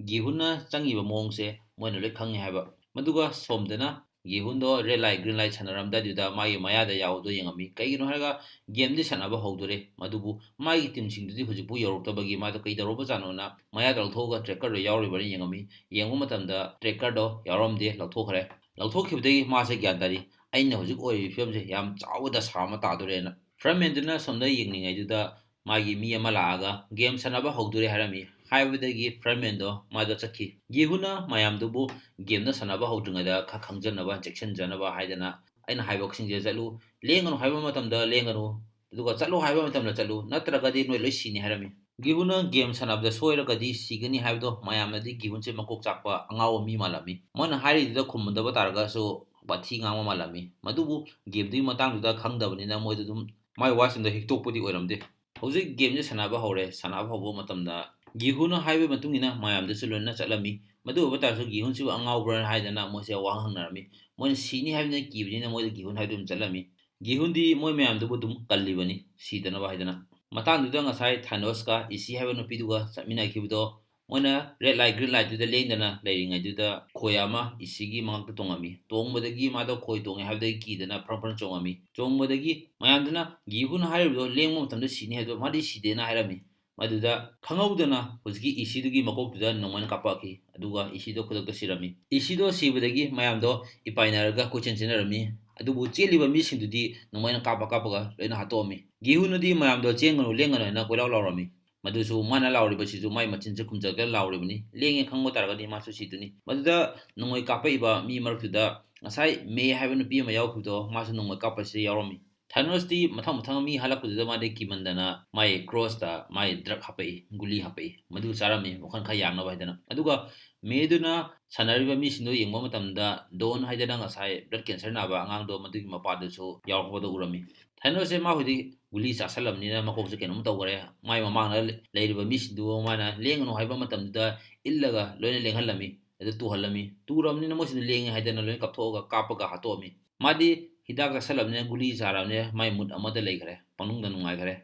ꯒꯤꯍꯨꯟꯅ ꯆꯪꯉꯤꯕ ꯃꯑꯣꯡꯁꯦ ꯃꯣꯏꯅ ꯂꯣꯏ ꯈꯪꯉꯦ ꯍꯥꯏꯕ꯫ ꯃꯗꯨꯒ ꯁꯣꯝꯗꯅ ꯒꯤꯍꯨꯟꯗꯣ red light green light ꯁꯥꯟꯅꯔꯝꯗꯥꯏꯗꯨꯗ ꯃꯥꯒꯤ ꯃꯌꯥꯗ ꯌꯥꯎꯕꯗꯣ ꯌꯦꯡꯉꯝꯃꯤ꯫ ꯀꯩꯒꯤꯅꯣ ꯍꯥꯏꯔꯒ ꯒꯦꯝꯗꯤ ꯁꯥꯟꯅꯕ ꯍꯧꯗꯣꯔꯦ, ꯑꯗꯨꯕꯨ ꯃꯥꯒꯤ ꯇꯤꯝꯁꯤꯡꯗꯨꯗꯤ ꯍꯧꯖꯤꯛꯄꯨ ꯌꯧꯔꯛꯇꯕꯒꯤ ꯃꯥꯗꯣ ꯀꯩꯗꯧꯔꯕꯖꯥꯠꯅꯣꯅ ꯃꯌꯥꯗ ꯂꯧꯊꯣꯛꯑꯒ ꯇ꯭ꯔꯦꯀꯔꯗꯣ ꯌꯥꯎꯔꯤꯕ꯭ꯔꯥ ꯌꯦꯡꯉꯝꯃꯤ꯫ ꯌꯦꯡꯕ ꯃꯇꯝꯗ ꯇ꯭ꯔꯦꯀꯔꯗꯣ ꯌꯥꯎꯔꯝꯗꯦ, ꯂꯧꯊꯣꯛꯈ꯭ꯔꯦ꯫ ꯂꯧꯊꯣꯛꯈꯤꯕꯗꯒꯤ ꯃꯥꯁꯦ ꯒ꯭ꯌꯥꯟ ꯇꯥꯔꯤ, "ꯑꯩꯅ ꯍꯧꯖꯤꯛ ꯑꯣꯏꯔꯤꯕ ꯐꯤꯕꯝꯁꯦ ꯌꯥꯝ ꯆꯥꯎꯕ ꯗꯁꯥ ꯑꯃ ꯇꯥꯗꯣꯔꯦꯅ"꯫ ꯐ꯭ꯔꯟꯃꯦꯟꯗꯨꯅ ꯁꯣꯝꯗ ꯌꯦꯡꯂꯤꯉꯩꯗꯨꯗ ꯃꯥꯒꯤ ꯃꯤ ꯑꯃ ꯂꯥꯛꯑꯒ "ꯒꯦꯝ ꯁꯥꯟꯅꯕ ꯍꯧꯗꯣꯔꯦ" ꯍꯥꯏꯔꯝꯃꯤ꯫ ꯍꯥꯏꯕꯗꯒꯤ ꯐ꯭ꯔꯟꯃꯦꯟꯗꯣ ꯃꯥꯗꯣ ꯆꯠꯈꯤ꯫ ꯒꯤꯍꯨꯅ ꯃꯌꯥꯝꯗꯨꯕꯨ ꯒꯦꯝꯗ ꯁꯥꯟꯅꯕ ꯍꯧꯗ꯭ꯔꯤꯉꯩꯗ ꯈꯔ ꯈꯪꯖꯅꯕ, ꯆꯦꯛꯁꯤꯟꯖꯅꯕ ꯍꯥꯏꯗꯅ, "ꯑꯩꯅ ꯍꯥꯏꯕꯁꯤꯡꯁꯦ ꯆꯠꯂꯨ, ꯂꯦꯡꯒꯅꯨ ꯍꯥꯏꯕ ꯃꯇꯝꯗ ꯂꯦꯡꯒꯅꯨ, ꯑꯗꯨꯒ ꯆꯠꯂꯣ ꯍꯥꯏꯕ ꯃꯇꯝꯗ ꯆꯠꯂꯨ, ꯅꯠꯇ꯭ꯔꯒꯗꯤ ꯅꯣꯏ ꯂꯣꯏ ꯁꯤꯅꯤ" ꯍꯥꯏꯔꯝꯃꯤ꯫ ꯒꯤꯍꯨꯅ ꯒꯦꯝ ꯁꯥꯟꯅꯕꯗ ꯁꯣꯏꯔꯒꯗꯤ ꯁꯤꯒꯅꯤ ꯍꯥꯏꯕꯗꯣ ꯃꯌꯥꯝꯅꯗꯤ ꯒꯤꯍꯨꯟꯁꯦ ꯃꯀꯣꯛ ꯆꯥꯛꯄ ꯑꯉꯥꯎꯕ ꯃꯤ ꯃꯥꯜꯂꯝꯃꯤ꯫ ꯃꯣꯏꯅ ꯍꯥꯏꯔꯤꯗꯨꯗ ꯈꯨꯝꯃꯨꯗꯕ ꯇꯥꯔꯒꯁꯨ ꯋꯥꯊꯤ ꯉꯥꯡꯕ ꯃꯥꯜꯂꯝꯃꯤ꯫ ꯃꯗꯨꯕꯨ ꯒꯦꯝꯗꯨꯒꯤ ꯃꯇꯥꯡꯗꯨꯗ ꯈꯪꯗꯕꯅꯤꯅ ꯃꯣꯏꯗ ꯑꯗꯨꯝ ꯃꯥꯏ ꯋꯥꯁꯤꯡꯗꯣ ꯍꯤꯛꯇꯣꯛꯄꯗꯤ ꯑꯣꯏꯔꯝꯗꯦ꯫ ꯍꯧꯖꯤꯛ ꯒꯦꯝꯁꯦ ꯁꯥꯟꯅꯕ ꯍꯧꯔꯦ꯫ ꯁꯥꯟꯅꯕ ꯍꯧꯕ ꯃꯇꯝꯗ ꯒꯤꯍꯨꯅ ꯍꯥꯏꯕꯒꯤ ꯃꯇꯨꯡ ꯏꯟꯅ ꯃꯌꯥꯝꯗꯁꯨ ꯂꯣꯏꯅ ꯆꯠꯂꯝꯃꯤ꯫ ꯃꯗꯨ ꯑꯣꯏꯕ ꯇꯥꯔꯁꯨ ꯒꯤꯍꯨꯟꯁꯤꯕꯨ ꯑꯉꯥꯎꯕ꯭ꯔꯥ ꯍꯥꯏꯗꯅ ꯃꯣꯏꯁꯦ ꯋꯥꯍꯪ ꯍꯪꯅꯔꯝꯃꯤ꯫ ꯃꯣꯏꯅ ꯁꯤꯅꯤ ꯍꯥꯏꯕꯅ ꯀꯤꯕꯅꯤꯅ ꯃꯣꯏꯗ ꯒꯤꯍꯨꯟ ꯍꯥꯏꯕꯗꯨ ꯑꯗꯨꯝ ꯆꯠꯂꯝꯃꯤ꯫ ꯒꯤꯍꯨꯟꯗꯤ ꯃꯣꯏ ꯃꯌꯥꯝꯗꯨꯕꯨ ꯑꯗꯨꯝ ꯀꯜꯂꯤꯕꯅꯤ, ꯁꯤꯗꯅꯕ ꯍꯥꯏꯗꯅ꯫ ꯃꯇꯥꯡꯗꯨꯗ ꯉꯁꯥꯏ ꯊꯥꯏꯅꯣꯁꯀ ꯏꯁꯤ ꯍꯥꯏꯕ ꯅꯨꯄꯤꯗꯨꯒ ꯆꯠꯃꯤꯟꯅꯈꯤꯕꯗꯣ, ꯃꯣꯏꯅ red light green lightꯇꯨꯗ ꯂꯦꯡꯗꯅ ꯂꯩꯔꯤꯉꯩꯗꯨꯗ ꯈꯣꯏ ꯑꯃ ꯏꯁꯤꯒꯤ ꯃꯉꯛꯇ ꯇꯣꯡꯉꯝꯃꯤ꯫ ꯇꯣꯡꯕꯗꯒꯤ ꯃꯥꯗꯣ ꯈꯣꯏ ꯇꯣꯡꯉꯦ ꯍꯥꯏꯕꯗꯒꯤ ꯀꯤꯗꯅ ꯐ꯭ꯔꯪ ꯐ꯭ꯔꯪ ꯆꯣꯡꯉꯝꯃꯤ꯫ ꯆꯣꯡꯕꯗꯒꯤ ꯃꯌꯥꯝꯗꯨꯅ ꯒꯤꯍꯨꯟ ꯍꯥꯏꯔꯤꯕꯗꯣ ꯂꯦꯡꯕ ꯃꯇꯝꯗ ꯁꯤꯅꯤ ꯍꯥꯏꯕꯗꯣ ꯃꯥꯗꯤ ꯁꯤꯗꯦꯅ ꯍꯥꯏꯔꯝꯃꯤ꯫ ꯃꯗꯨꯗ ꯈꯪꯍꯧꯗꯅ ꯍꯧꯖꯤꯛꯀꯤ ꯏꯁꯤꯗꯨꯒꯤ ꯃꯀꯣꯛꯇꯨꯗ ꯅꯣꯡꯃꯩꯅ ꯀꯥꯞꯄꯛꯈꯤ, ꯑꯗꯨꯒ ꯏꯁꯤꯗꯣ ꯈꯨꯗꯛꯇ ꯁꯤꯔꯝꯃꯤ꯫ ꯏꯁꯤꯗꯣ ꯁꯤꯕꯗꯒꯤ ꯃꯌꯥꯝꯗꯣ ꯏꯄꯥꯏꯅꯔꯒ ꯀꯣꯏꯆꯦꯟ ꯆꯦꯟꯅꯔꯝꯃꯤ, ꯑꯗꯨꯕꯨ ꯆꯦꯜꯂꯤꯕ ꯃꯤꯁꯤꯡꯗꯨꯗꯤ ꯅꯣꯡꯃꯩꯅ ꯀꯥꯞꯄ ꯀꯥꯞꯄꯒ ꯂꯣꯏꯅ ꯍꯥꯠꯇꯣꯛꯑꯝꯃꯤ꯫ ꯒꯤꯍꯨꯅꯗꯤ ꯃꯌꯥꯝꯗꯣ "ꯆꯦꯟꯒꯅꯨ, ꯂꯦꯡꯒꯅꯨ" ꯍꯥꯏꯅ ꯀꯣꯏꯂꯥꯎ ꯂꯥꯎꯔꯝꯃꯤ꯫ ꯃꯗꯨꯁꯨ ꯃꯥꯅ ꯂꯥꯎꯔꯤꯕꯁꯤꯁꯨ ꯃꯥꯏ ꯃꯆꯤꯟꯁꯦ ꯈꯨꯝꯖꯜꯂꯒ ꯂꯥꯎꯔꯤꯕꯅꯤ꯫ ꯂꯦꯡꯉꯦ ꯈꯪꯕ ꯇꯥꯔꯒꯗꯤ ꯃꯥꯁꯨ ꯁꯤꯗꯣꯏꯅꯤ꯫ ꯃꯗꯨꯗ ꯅꯣꯡꯃꯩ ꯀꯥꯞꯄꯛꯏꯕ ꯃꯤ ꯃꯔꯛꯇꯨꯗ ꯉꯁꯥꯏ ꯃꯦ ꯍꯥꯏꯕ ꯅꯨꯄꯤ ꯑꯃ ꯌꯥꯎꯈꯤꯕꯗꯣ, ꯃꯥꯁꯨ ꯅꯣꯡꯃꯩ ꯀꯥꯞꯄꯁꯤꯗ ꯌꯥꯎꯔꯝꯃꯤ꯫ ꯊꯥꯏꯅꯣꯁꯇꯤ ꯃꯊꯪ ꯃꯊꯪ ꯃꯤ ꯍꯜꯂꯛꯄꯗꯨꯗ ꯃꯥꯗꯤ ꯀꯤꯃꯟꯗꯅ ꯃꯥꯒꯤ ꯀ꯭ꯔꯣꯁꯇ ꯃꯥꯒꯤ ꯗ꯭ꯔꯛ ꯍꯥꯞꯄꯛꯏ, ꯒꯨꯂꯤ ꯍꯥꯞꯄꯛꯏ, ꯃꯗꯨ ꯆꯥꯔꯝꯃꯤ ꯋꯥꯈꯜ ꯈꯔ ꯌꯥꯡꯅꯕ ꯍꯥꯏꯗꯅ꯫ ꯑꯗꯨꯒ ꯃꯦꯗꯨꯅ ꯁꯥꯟꯅꯔꯤꯕ ꯃꯤꯁꯤꯡꯗꯣ ꯌꯦꯡꯕ ꯃꯇꯝꯗ ꯗꯣꯟ ꯍꯥꯏꯗꯅ ꯉꯁꯥꯏ blood cancer ꯅꯥꯕ ꯑꯉꯥꯡꯗꯣ, ꯃꯗꯨꯒꯤ ꯃꯄꯥꯗꯨꯁꯨ ꯌꯥꯎꯔꯛꯄꯗꯣ ꯎꯔꯝꯃꯤ꯫ ꯊꯥꯏꯅꯣꯁꯁꯦ ꯃꯥ ꯍꯧꯖꯤꯛ ꯒꯨꯂꯤ ꯆꯥꯁꯜꯂꯕꯅꯤꯅ ꯃꯀꯣꯛꯁꯦ ꯀꯩꯅꯣꯝ ꯇꯧꯈꯔꯦ꯫ ꯃꯥꯏ ꯃꯃꯥꯡꯗ ꯂꯩꯔꯤꯕ ꯃꯤꯁꯤꯡꯗꯨ ꯃꯥꯅ ꯂꯦꯡꯒꯅꯨ ꯍꯥꯏꯕ ꯃꯇꯝꯗꯨꯗ ꯏꯜꯂꯒ ꯂꯣꯏꯅ ꯂꯦꯡꯍꯜꯂꯝꯃꯤ꯫ ꯑꯗꯨ ꯇꯨꯍꯜꯂꯝꯃꯤ꯫ ꯇꯨꯔꯕꯅꯤꯅ ꯃꯣꯏꯁꯤꯡꯗꯨ ꯂꯦꯡꯉꯦ ꯍꯥꯏꯗꯅ ꯂꯣꯏꯅ ꯀꯥꯞꯊꯣꯛꯑꯒ ꯀꯥꯞꯄꯒ ꯍꯥꯠꯇꯣꯛꯑꯝꯃꯤ꯫ ꯃꯥꯗꯤ ꯍꯤꯗꯥꯛ ꯆꯥꯁꯜꯂꯕꯅꯤꯅ, ꯒꯨꯂꯤ ꯆꯥꯔꯕꯅꯤꯅ ꯃꯥꯏ mood ꯑꯃꯗ ꯂꯩꯈ꯭ꯔꯦ, ꯄꯪꯅꯨꯡꯗ ꯅꯨꯡꯉꯥꯏꯈ꯭ꯔꯦ꯫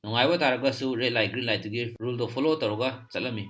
ꯅꯨꯡꯉꯥꯏꯕ ꯇꯥꯔꯒꯁꯨ red light green lightꯇꯨꯒꯤ ruleꯗꯣ follow ꯇꯧꯔꯒ ꯆꯠꯂꯝꯃꯤ꯫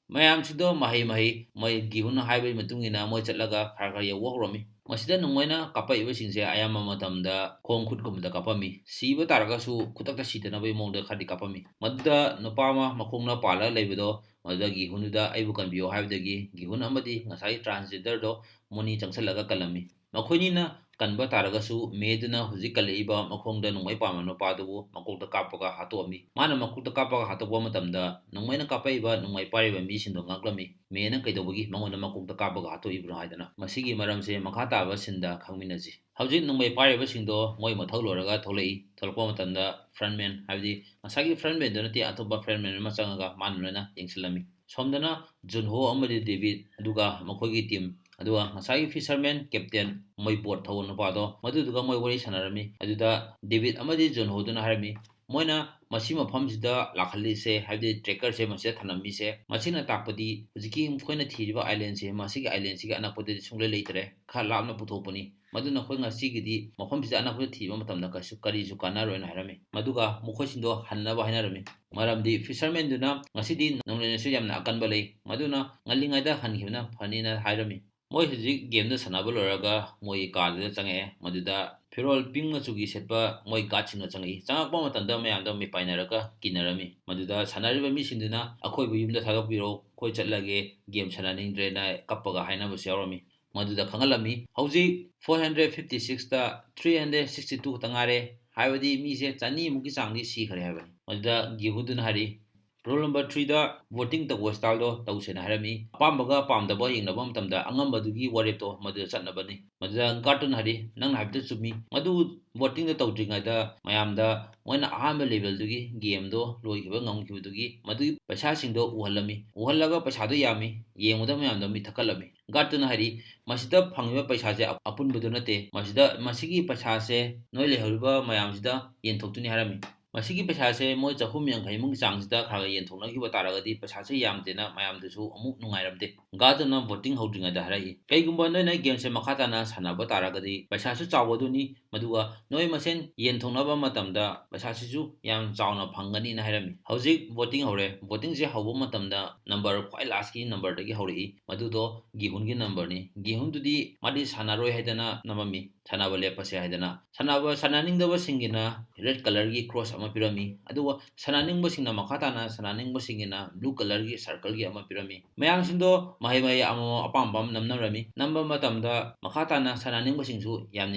ꯃꯌꯥꯝꯁꯤꯗꯣ ꯃꯍꯩ ꯃꯍꯩ ꯃꯣꯏ ꯒꯤꯍꯨꯟꯅ ꯍꯥꯏꯕꯒꯤ ꯃꯇꯨꯡ ꯏꯟꯅ ꯃꯣꯏ ꯆꯠꯂꯒ ꯈꯔ ꯈꯔ ꯌꯧꯕ ꯍꯧꯔꯝꯃꯤ꯫ ꯃꯁꯤꯗ ꯅꯣꯡꯃꯩꯅ ꯀꯥꯞꯄꯛꯏꯕꯁꯤꯡꯁꯦ ꯑꯌꯥꯝꯕ ꯃꯇꯝꯗ ꯈꯣꯡ ꯈꯨꯠꯀꯨꯝꯕꯗ ꯀꯥꯞꯄꯝꯃꯤ꯫ ꯁꯤꯕ ꯇꯥꯔꯒꯁꯨ ꯈꯨꯗꯛꯇ ꯁꯤꯗꯅꯕꯒꯤ ꯃꯑꯣꯡꯗ ꯈꯔꯗꯤ ꯀꯥꯞꯄꯝꯃꯤ꯫ ꯃꯗꯨꯗ ꯅꯨꯄꯥ ꯑꯃ ꯃꯈꯣꯡꯅ ꯄꯥꯜꯂꯒ ꯂꯩꯕꯗꯣ, ꯃꯗꯨꯗ ꯒꯤꯍꯨꯟꯗꯨꯗ "ꯑꯩꯕꯨ ꯀꯟꯕꯤꯌꯨ" ꯍꯥꯏꯕꯗꯒꯤ ꯒꯤꯍꯨꯟ ꯑꯃꯗꯤ ꯉꯁꯥꯏꯒꯤ transgenderꯗꯣ ꯃꯣꯅꯤ ꯆꯪꯁꯜꯂꯒ ꯀꯜꯂꯝꯃꯤ꯫ ꯃꯈꯣꯏꯅꯤꯅ ꯀꯟꯕ ꯇꯥꯔꯒꯁꯨ, ꯃꯦꯗꯨꯅ ꯍꯧꯖꯤꯛ ꯀꯜꯂꯛꯏꯕ ꯃꯈꯣꯡꯗ ꯅꯣꯡꯃꯩ ꯄꯥꯟꯕ ꯅꯨꯄꯥꯗꯨꯕꯨ ꯃꯀꯣꯛꯇ ꯀꯥꯞꯄꯒ ꯍꯥꯠꯇꯣꯛꯑꯝꯃꯤ꯫ ꯃꯥꯅ ꯃꯀꯣꯛꯇ ꯀꯥꯞꯄꯒ ꯍꯥꯠꯇꯣꯛꯄ ꯃꯇꯝꯗ, ꯅꯣꯡꯃꯩꯅ ꯀꯥꯞꯄꯛꯏꯕ ꯅꯣꯡꯃꯩ ꯄꯥꯏꯔꯤꯕ ꯃꯤꯁꯤꯡꯗꯣ ꯉꯛꯂꯝꯃꯤ꯫ ꯃꯦꯅ ꯀꯩꯗꯧꯕꯒꯤ ꯃꯉꯣꯟꯗ ꯃꯀꯣꯛꯇ ꯀꯥꯞꯄꯒ ꯍꯥꯠꯇꯣꯛꯏꯕꯅꯣ ꯍꯥꯏꯗꯅ꯫ ꯃꯁꯤꯒꯤ ꯃꯔꯝꯁꯦ ꯃꯈꯥ ꯇꯥꯕ sceneꯗ ꯈꯪꯃꯤꯟꯅꯁꯤ꯫ ꯍꯧꯖꯤꯛ ꯅꯣꯡꯃꯩ ꯄꯥꯏꯔꯤꯕꯁꯤꯡꯗꯣ ꯃꯣꯏ ꯃꯊꯧ ꯂꯣꯏꯔꯒ ꯊꯣꯛꯂꯛꯏ꯫ ꯊꯣꯛꯂꯛꯄ ꯃꯇꯝꯗ frontman, ꯍꯥꯏꯕꯗꯤ ꯉꯁꯥꯏꯒꯤ frontmanꯗꯨ ꯅꯠꯇꯦ, ꯑꯇꯣꯞꯄ frontman ꯑꯃ ꯆꯪꯉꯒ ꯃꯥꯅ ꯂꯣꯏꯅ ꯌꯦꯡꯁꯤꯜꯂꯝꯃꯤ꯫ ꯁꯣꯝꯗꯅ ꯖꯨꯟꯍꯣ ꯑꯃꯗꯤ ꯗꯦꯕꯤꯠ, ꯑꯗꯨꯒ ꯃꯈꯣꯏꯒꯤ team, ꯑꯗꯨꯒ ꯉꯁꯥꯏꯒꯤ fisherman captain, ꯃꯣꯏ boat ꯊꯧꯕ ꯅꯨꯄꯥꯗꯣ, ꯃꯗꯨꯗꯨꯒ ꯃꯣꯏ ꯋꯥꯔꯤ ꯁꯥꯟꯅꯔꯝꯃꯤ꯫ ꯑꯗꯨꯗ ꯗꯦꯕꯤꯠ ꯑꯃꯗꯤ ꯖꯨꯟꯍꯣꯗꯨꯅ ꯍꯥꯏꯔꯝꯃꯤ, ꯃꯣꯏꯅ ꯃꯁꯤ ꯃꯐꯝꯁꯤꯗ ꯂꯥꯛꯍꯜꯂꯤꯁꯦ, ꯍꯥꯏꯕꯗꯤ trackerꯁꯦ ꯃꯁꯤꯗ ꯊꯝꯂꯝꯃꯤꯁꯦ, ꯃꯁꯤꯅ ꯇꯥꯛꯄꯗꯤ ꯍꯧꯖꯤꯛꯀꯤ ꯃꯈꯣꯏꯅ ꯊꯤꯔꯤꯕ islandꯁꯦ, ꯃꯁꯤꯒꯤ islandꯁꯤꯒꯤ ꯑꯅꯛꯄꯗꯗꯤ ꯁꯨꯡꯂꯩ ꯂꯩꯇ꯭ꯔꯦ, ꯈꯔ ꯂꯥꯞꯅ ꯄꯨꯊꯣꯛꯄꯅꯤ꯫ ꯃꯗꯨꯅ ꯑꯩꯈꯣꯏ ꯉꯁꯤꯒꯤꯗꯤ ꯃꯐꯝꯁꯤꯗ ꯑꯅꯛꯄꯗ ꯊꯤꯕ ꯃꯇꯝꯗ ꯀꯩꯁꯨ, ꯀꯔꯤꯁꯨ ꯀꯥꯟꯅꯔꯣꯏꯅ ꯍꯥꯏꯔꯝꯃꯤ꯫ ꯃꯗꯨꯒ ꯃꯈꯣꯏꯁꯤꯡꯗꯣ ꯍꯟꯅꯕ ꯍꯥꯏꯅꯔꯝꯃꯤ꯫ ꯃꯔꯝꯗꯤ fishermanꯗꯨꯅ ꯉꯁꯤꯗꯤ ꯅꯣꯡꯂꯩ ꯅꯨꯡꯁꯤꯠ ꯌꯥꯝꯅ ꯑꯀꯟꯕ ꯂꯩ, ꯃꯗꯨꯅ ꯉꯜꯂꯤꯉꯩꯗ ꯍꯟꯈꯤꯕꯅ ꯐꯅꯤꯅ ꯍꯥꯏꯔꯝꯃꯤ꯫ ꯃꯣꯏ ꯍꯧꯖꯤꯛ gameꯗꯣ ꯁꯥꯟꯅꯕ ꯂꯣꯏꯔꯒ ꯃꯣꯏꯒꯤ carꯗꯨꯗ ꯆꯪꯉꯛꯑꯦ꯫ ꯃꯗꯨꯗ ꯐꯤꯔꯣꯜ pink ꯃꯆꯨꯒꯤ ꯁꯦꯠꯄ ꯃꯣꯏ guardꯁꯤꯡꯅ ꯆꯪꯉꯛꯏ꯫ ꯆꯪꯉꯛꯄ ꯃꯇꯝꯗ ꯃꯌꯥꯝꯗꯣ ꯃꯤꯄꯥꯏꯅꯔꯒ ꯀꯤꯅꯔꯝꯃꯤ꯫ ꯃꯗꯨꯗ ꯁꯥꯟꯅꯔꯤꯕ ꯃꯤꯁꯤꯡꯗꯨꯅ "ꯑꯩꯈꯣꯏꯕꯨ ꯌꯨꯝꯗ ꯊꯥꯗꯣꯛꯄꯤꯔꯣ, ꯑꯩꯈꯣꯏ ꯆꯠꯂꯒꯦ, game ꯁꯥꯟꯅꯅꯤꯡꯗ꯭ꯔꯦꯅ" ꯀꯞꯄꯒ ꯍꯥꯏꯅꯕꯁꯨ ꯌꯥꯎꯔꯝꯃꯤ꯫ ꯃꯗꯨꯗ ꯈꯪꯍꯜꯂꯝꯃꯤ, "ꯍꯧꯖꯤꯛ four hundred fifty sixꯇ three hundred sixty two ꯈꯛꯇ ꯉꯥꯏꯔꯦ, ꯍꯥꯏꯕꯗꯤ ꯃꯤꯁꯦ ꯆꯅꯤꯃꯨꯛꯀꯤ ꯆꯥꯡꯗꯤ ꯁꯤꯈ꯭ꯔꯦ" ꯍꯥꯏꯕꯅꯤ꯫ ꯃꯗꯨꯗ ꯒꯤꯍꯨꯗꯨꯅ ꯍꯥꯏꯔꯤ, "Rule number threeꯗ voting ꯇꯧꯕ styleꯗꯣ ꯇꯧꯁꯦꯅ ꯍꯥꯏꯔꯝꯃꯤ꯫ ꯑꯄꯥꯝꯕꯒ ꯄꯥꯝꯗꯕ ꯌꯦꯡꯅꯕ ꯃꯇꯝꯗ ꯑꯉꯝꯕꯗꯨꯒꯤ ꯋꯥꯔꯦꯞꯇꯣ ꯃꯗꯨꯗ ꯆꯠꯅꯕꯅꯤ꯫" ꯃꯗꯨꯗ guardꯇꯨꯅ ꯍꯥꯏꯔꯤ, "ꯅꯪꯅ ꯍꯥꯏꯕꯗꯨ ꯆꯨꯝꯃꯤ꯫ ꯃꯗꯨ votingꯗ ꯇꯧꯗ꯭ꯔꯤꯉꯩꯗ ꯃꯌꯥꯝꯗ ꯃꯣꯏꯅ ꯑꯍꯥꯟꯕ levelꯗꯨꯒꯤ gameꯗꯣ ꯂꯣꯏꯈꯤꯕ ꯉꯝꯈꯤꯕꯗꯨꯒꯤ ꯃꯗꯨꯒꯤ ꯄꯩꯁꯥꯁꯤꯡꯗꯣ ꯎꯍꯜꯂꯝꯃꯤ꯫ ꯎꯍꯜꯂꯒ ꯄꯩꯁꯥꯗꯣ ꯌꯥꯝꯃꯤ꯫ ꯌꯦꯡꯕꯗ ꯃꯌꯥꯝꯗꯣ ꯃꯤꯠ ꯊꯛꯀꯠꯂꯝꯃꯤ꯫" Guardꯇꯨꯅ ꯍꯥꯏꯔꯤ, "ꯃꯁꯤꯗ ꯐꯪꯉꯤꯕ ꯄꯩꯁꯥꯁꯦ ꯑꯄꯨꯟꯕꯗꯨ ꯅꯠꯇꯦ꯫ ꯃꯁꯤꯗ, ꯃꯁꯤꯒꯤ ꯄꯩꯁꯥꯁꯦ ꯅꯣꯏ ꯂꯩꯍꯧꯔꯤꯕ ꯃꯌꯥꯝꯁꯤꯗ ꯌꯦꯟꯊꯣꯛꯇꯣꯏꯅꯤ" ꯍꯥꯏꯔꯝꯃꯤ꯫ ꯃꯁꯤꯒꯤ ꯄꯩꯁꯥꯁꯦ ꯃꯣꯏ ꯆꯍꯨꯝ ꯌꯥꯡꯈꯩꯃꯨꯛꯀꯤ ꯆꯥꯡꯁꯤꯗ ꯈꯔ ꯈꯔ ꯌꯦꯟꯊꯣꯛꯅꯈꯤꯕ ꯇꯥꯔꯒꯗꯤ ꯄꯩꯁꯥꯁꯦ ꯌꯥꯝꯗꯦꯅ ꯃꯌꯥꯝꯗꯁꯨ ꯑꯃꯨꯛ ꯅꯨꯡꯉꯥꯏꯔꯝꯗꯦ꯫ ꯒꯥꯔꯗꯅ voting ꯍꯧꯗ꯭ꯔꯤꯉꯩꯗ ꯍꯥꯏꯔꯛꯏ, "ꯀꯩꯒꯨꯝꯕ ꯅꯣꯏꯅ game ꯁꯦ ꯃꯈꯥ ꯇꯥꯅ ꯁꯥꯟꯅꯕ ꯇꯥꯔꯒꯗꯤ ꯄꯩꯁꯥꯁꯨ ꯆꯥꯎꯒꯗꯣꯏꯅꯤ, ꯃꯗꯨꯒ ꯅꯣꯏ ꯃꯁꯦꯟ ꯌꯦꯟꯊꯣꯛꯅꯕ ꯃꯇꯝꯗ ꯄꯩꯁꯥꯁꯤꯁꯨ ꯌꯥꯝ ꯆꯥꯎꯅ ꯐꯪꯒꯅꯤꯅ" ꯍꯥꯏꯔꯝꯃꯤ꯫ ꯍꯧꯖꯤꯛ voting ꯍꯧꯔꯦ꯫ Voting ꯁꯦ ꯍꯧꯕ ꯃꯇꯝꯗ number ꯈ꯭ꯋꯥꯏ last ꯀꯤ number ꯗꯒꯤ ꯍꯧꯔꯛꯏ, ꯃꯗꯨꯗꯣ ꯒꯤꯍꯨꯟꯒꯤ number ꯅꯤ꯫ ꯒꯤꯍꯨꯟꯗꯨꯗꯤ ꯃꯥꯗꯤ ꯁꯥꯟꯅꯔꯣꯏ ꯍꯥꯏꯗꯅ ꯅꯝꯃꯝꯃꯤ, ꯁꯥꯟꯅꯕ ꯂꯦꯞꯄꯁꯦ ꯍꯥꯏꯗꯅ꯫ ꯁꯥꯟꯅꯕ ꯁꯥꯟꯅꯅꯤꯡꯗꯕꯁꯤꯡꯒꯤꯅ red colour ꯒꯤ cross ꯑꯃ ꯄꯤꯔꯝꯃꯤ, ꯑꯗꯨꯒ ꯁꯥꯟꯅꯅꯤꯡꯕꯁꯤꯡꯅ, ꯃꯈꯥ ꯇꯥꯅ ꯁꯥꯟꯅꯅꯤꯡꯕꯁꯤꯡꯒꯤꯅ blue colour ꯒꯤ circle ꯒꯤ ꯑꯃ ꯄꯤꯔꯝꯃꯤ꯫ ꯃꯌꯥꯝꯁꯤꯡꯗꯣ ꯃꯍꯩ ꯃꯍꯩ ꯑꯃꯃꯝ ꯑꯄꯥꯝꯕ ꯑꯃ ꯅꯝꯅꯔꯝꯃꯤ꯫ ꯅꯝꯕ ꯃꯇꯝꯗ ꯃꯈꯥ ꯇꯥꯅ ꯁꯥꯟꯅꯅꯤꯡꯕꯁꯤꯡꯁꯨ ꯌꯥꯝꯅ